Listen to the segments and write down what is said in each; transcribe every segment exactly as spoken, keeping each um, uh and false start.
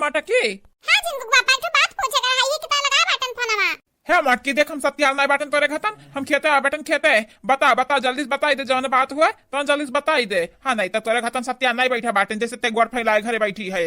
मोटकी। हाँ झिनकू बापा, एक ठो बात पूछे के रहा, ई कितना लगाए बाटन फोनवा? हे मोटकी, देख, हम सत्याल नाई बाटन तोरे घतन, हम खेते आ बाटन खेते। बता, बता, जल्दी से बताई दे, जौन बात हुआ तौन जल्दी से बताई दे। हाँ, नाई तो तोरे घतन सत्याल नाई बैठा बाटन, जैसे ते गोड़ फैलाए घरे बैठी है।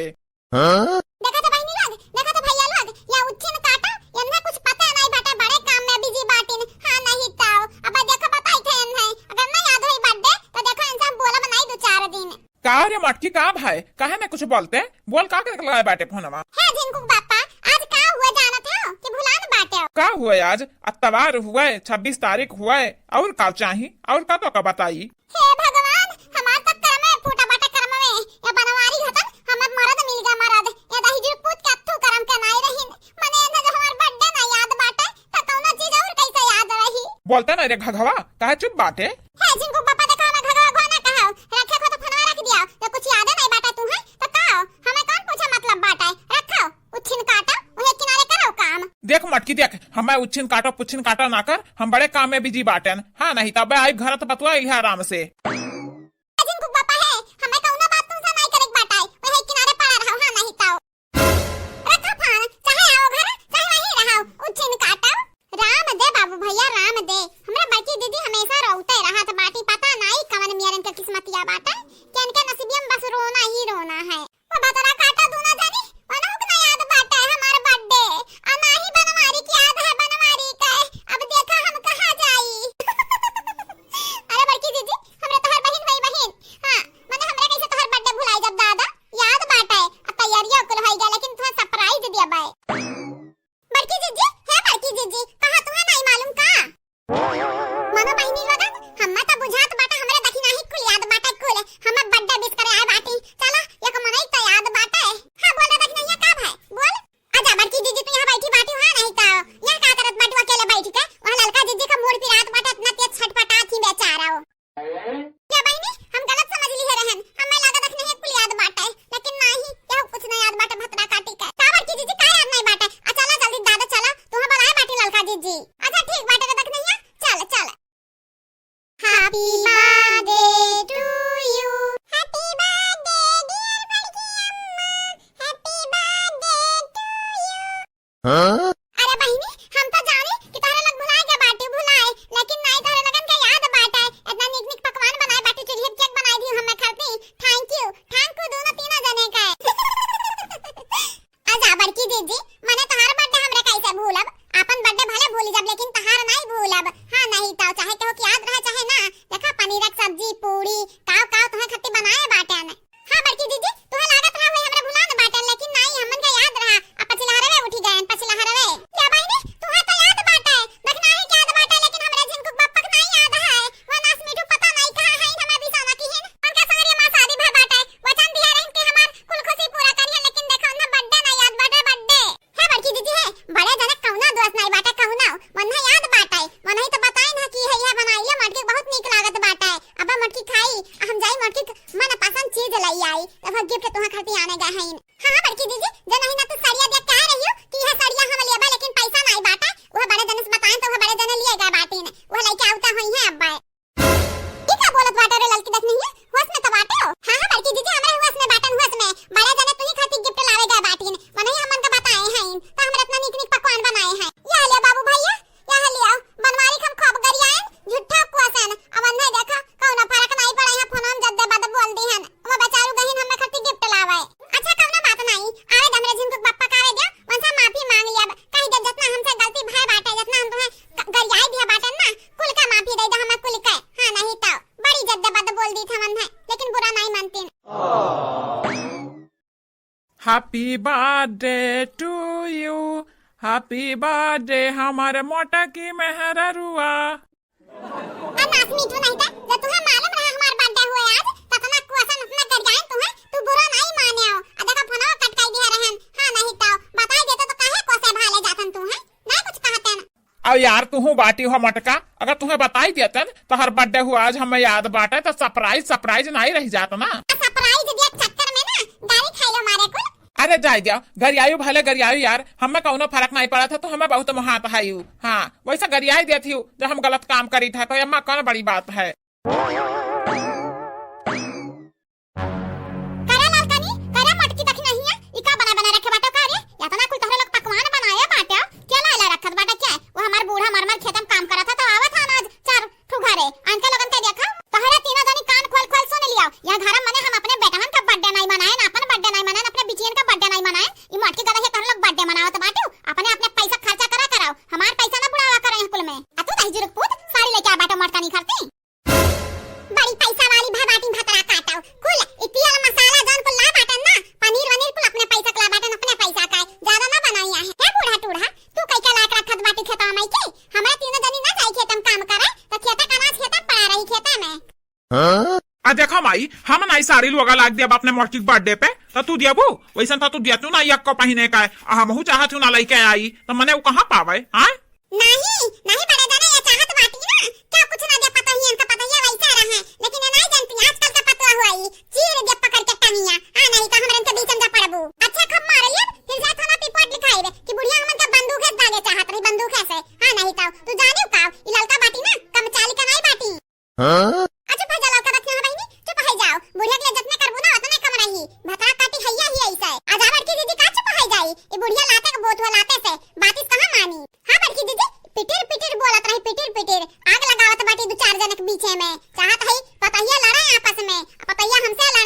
हाँ? देखा तो बहिनी लोग, देखा तो भैया लोग, या उच्छिन काटा, यन्ना कुछ पता नाई बाटे, बड़े काम में busy बाटिन। हाँ, नहीं तो, अब देखा बताई थे यन्ना, अगर नहीं याद होई birthday, तो देखा इनसे हम बोलब नाई दो चार दिन। का रे मटकी, का भाई, काहे ना कुछ बोलते? बोल, का करे लगाए बाटे फोनवा? हे झिनकू बापा, आज का हुआ जानत हो कि भुलान बाटे हो? का हुआ आज? अतवार हुआ, छब्बीस तारीख हुआ, और का चाही? और का तो का बताई? हे भगवान, हमार तो कर्म में फूटा बाटे कर्म में। या बनवारी हतन, हमार मरद मिल गया मरद। या दही जुड़ पूत के अत्थू करम के नाई रहीन। मने एने जो हमार birthday ना याद बाटे, तो कौनो चीज और कैसे याद रही? बोलते ना रे घघवा, काहे चुप बाटे? हे झिनकू बापा, देखा हमें घघवा घो ना कहाओ। रखे खो तो फोनवा रख दिया। तो कुछ याद नहीं बाटे तू है, तो का हो? हमें कौन पूछे मतलब बाटे? रखो। उच्छिन काटा, उहे किनारे करो काम। देख मटकी देख, हमें उच्छिन काटो, पुच्छिन काटो ना कर, हम बड़े काम में busy बाटेन। हाँ, नहीं तब आई घर तो बतुआ लिहा आराम से। जिन कुक बापा है, हमें कौनो बात तुमसे नहीं करे के बाटे, वही किनारे पड़ा रहो, हाँ नहीं तो। रखो फोन, चाहे आओ घर, चाहे वहीं रहो, उच्छिन काटो। राम दे बाबू भैया, राम दे। हमरा बड़की दीदी हमेशा रोते रहत बाटी, पता नहीं कवन मियरन के किस्मतिया बाटे, कि इनके नसीबिया में बस रोना ही रोना है। ओ भतरा काटा दूना जानी, ओनहु के ना याद बाटे हमार birthday। आ नाही बनवारी के याद है, बनवारी के। अब देखा हम कहाँ जाई। अरे बड़की जीजी, हमरे तोहर बहिन होई बहिन। हाँ, मने हमरे कैसे तोहर birthday भुलाई जब दादा? याद बाटे। अब तैयारियाँ कुल होई गया, लेकिन तुहा surprise दिया बाय। बड़की जीजी, हे बड़की जीजी, कहा तुहा नहीं मालूम का? मनो बहिनी लोगन, हम्मे त बुझात बाटे हमरे दखिनाही कुल याद बाटे कुल। हम्मे birthday wish करे आए बाटी। चला, एक मनई त याद बाटे। हाँ, बोल रे दखिनैया, का भाई? बोल। आजा बड़की जीजी, तू यहाँ बैठी बाटी, वहाँ नहीं का? यहाँ का करत बाटी अकेले बैठ के? वहाँ ललका जीजी का मूड़ पिरात बाटे, इतना तेज छटपटात ही बेचारा हो। क्या बहिनी, हम गलत समझ लिए रहन। हम्मे लागत दखिनैया कुल याद बाटे, लेकिन नाही, केहू कुछ नहीं याद बाटे भतरा काटी के। का बड़की जीजी, का याद नहीं बाटे? आ चला जल्दी दादा चला, तुहा बुलाए बाटी ललका जीजी। अच्छा ठीक बाटे रे दखिनैया, चल, चल। Happy birthday to you। Happy birthday dear बड़की अम्मा। Happy birthday to you। हाँ? अरे बहिनी, हम तो जाने कि तोहरे लोग भुलाए गए बाटी, भुलाए, लेकिन नहीं तोहरे लोगन के याद बाटे। इतना नीक नीक पकवान बनाए बाटी, चुल्ही पे cake बनाई दी हमें खाती। Thank you, thank you दोनों तीनों जने का। आजा बड़की जीजी, मने तोहार birthday हमरे कैसे भूलब? आपन birthday भले भूल जब, लेकिन तोहार नहीं भूलब। हाँ, नहीं तो चाहे केहू के याद रहे चाहे ना, देखा पनीर के सब्जी, पूरी, काव काव तुहे खत्ती बनाए बाटे ने। हाँ बड़की जीजी, तुहे लागत रहा हुए हमरे भुला न बाटे, लेकिन नहीं, हमन के याद रहा। अब पछिलहरवे उठी गए, पछिलहरवे। क्या बहिनी, तुहे तो याद बाटे, दखिनाही के याद बाटे, लेकिन हमरे झिनकुक बप्पा के नहीं याद है। वह नास मीठू पता नहीं कहाँ है, हमें भी सोना की है। उनका संगरिया माँ शादी भर बाटे, वचन दिया रहन के हमार कुल खुशी पूरा करिहन, लेकिन देखा उन्हें birthday ना याद बाटे, birthday। हे बड़की दीदी हे, बड़े जने कौनो दोष नहीं बाटे, कौनो, वन्हे याद बाटे, वन्हे तो बताइन ह कि है यह बनाई ले मोटकी बहुत नीक लागत बाटे। अब मोटकी खाई, हम जाई मोटकी मनपसंद चीज लई आई, तब gift तुहा खातिर आने गए हैं। हाँ, हाँ, बड़की दीदी, जो नहीं ना तू सड़िया देख के आ रही हो कि यह सड़िया हम लेबा, लेकिन पैसा नहीं बाटे, वह बड़े जने से बताइन तो वह बड़े जने लिए गए बाटीन, वह लेके आवता हुई है अब्बा। ई का बोलत बाटे रे ललकी दखिनैया? होश में तो बाटे हो? हाँ, हाँ, बड़की जीजी, हमरे होश में बाटन, होश में। बड़े जने तुही खातिर gift लावे गए बाटीन। मनई हमन का बताए हैं, तो हमरे इतना नीक नीक पकवान बनाए हैं। या लिया बाबू भैया, या लिया। बनवारी हम खूब गरियाएन, झूठा कुआसन। अब अन्हे देखा, कौनो फर्क नहीं पड़े हैं, फोन हम जब दे बाद बोल दी हन। वो बेचारू गहिन हमें खातिर gift लावे। अच्छा, कौनो बात नहीं। आवे दे हमरे झिनकुक बप्पा का आवे दे, उनसे माफी मांग लिया। कही दे जितना हमसे गलती भय बाटे, जितना हम तुम्हें क-, गरियाई दिया बाटे ना, कुल का माफी दे दे हमें कुल के। हाँ, नहीं तो बड़ी जद्दे बद बोल दी थवन है, लेकिन बुरा नहीं मानतीन। Happy birthday to you, happy birthday हमारे मोटकी मेहररुआ। आ नास मीठू नहीं था, जब तुहे मालूम रहा हमार birthday हुए आज, तो इतना कुआसन इतना गरियाएन तुहे, तू बुरा नहीं माने हो। आ देखा फोनवा कट कर दिया रहन, हाँ नहीं तो बताई देते तो काहे कोसे भाले जातन तू है? ना कुछ कहते ना। अब यार, तुहू बाटी हो मटका, अगर तुहे बताई देतन, तोहर birthday हुआ आज, हमें याद बाटे, तो surprise, surprise नहीं रह जात ना। Surprise दिया चक्कर में ना, गाली खाई लो मारे कुल। अरे जाए दिया, गरियायु भले गरियायु यार, हमें कौनो फर्क नहीं पड़त है, तो हमें बहुत मोहात है यू। हाँ, वैसे गरियाई देत ही, जब हम गलत काम करी था, तो एमा कौन बड़ी बात है। करे ललकनी, करे मोटकी दखिनैया, ई का बना बना रखे आ देखा माई, हम नाई साड़ी लुगा लाग दिया अपने मोटकी के birthday पे, त तू दियाबू? वैसन त तू दिया तू ना यक्को पहिने का है। आ हमहू चाहत हूँ ना लइके आई, त मने उ कहाँ पावे, हाँ? नहीं, नहीं बड़े जाने, ये चाहत बाटी ना, क्या कुछ ना दे पतोहियन से, पतोहिया वैसे रहे, लेकिन ये नहीं जानती, आजकल के पतोह हुआ ई, चीर दे पकड़ के टंगिया, हाँ, नहीं तो हमरन के बीच में जा पड़बू। अच्छा, खूब मारे लियन, फिर जाए थाना पे रिपोर्ट लिखाई रे, कि बुढ़िया हमन के बंदूक से दागे चाहत रही, बंदूक से, हाँ, नहीं तो, तू जाने का, ई ललका बाटी ना, कम चाल के नहीं बाटी। हाँ? आ चुप हो जा ललका दक्षिणा बहिनी, चुप हो जाओ। बुढ़िया के लिए जितने करबू ना उतने कम रही। भतरा काटी हैया ही ऐसे। आ जा बड़की दीदी का चुप हो जाई। ई बुढ़िया लाते के बोत हुआ लाते से। बातिस कहाँ मानी? हाँ बड़की दीदी, पिटिर पिटिर बोलत रही, पिटिर पिटिर। आग लगावत बाटी दो चार जन के बीचे में। चाहत है पतहिया लड़े आपस में। आ पतहिया हमसे लड़े।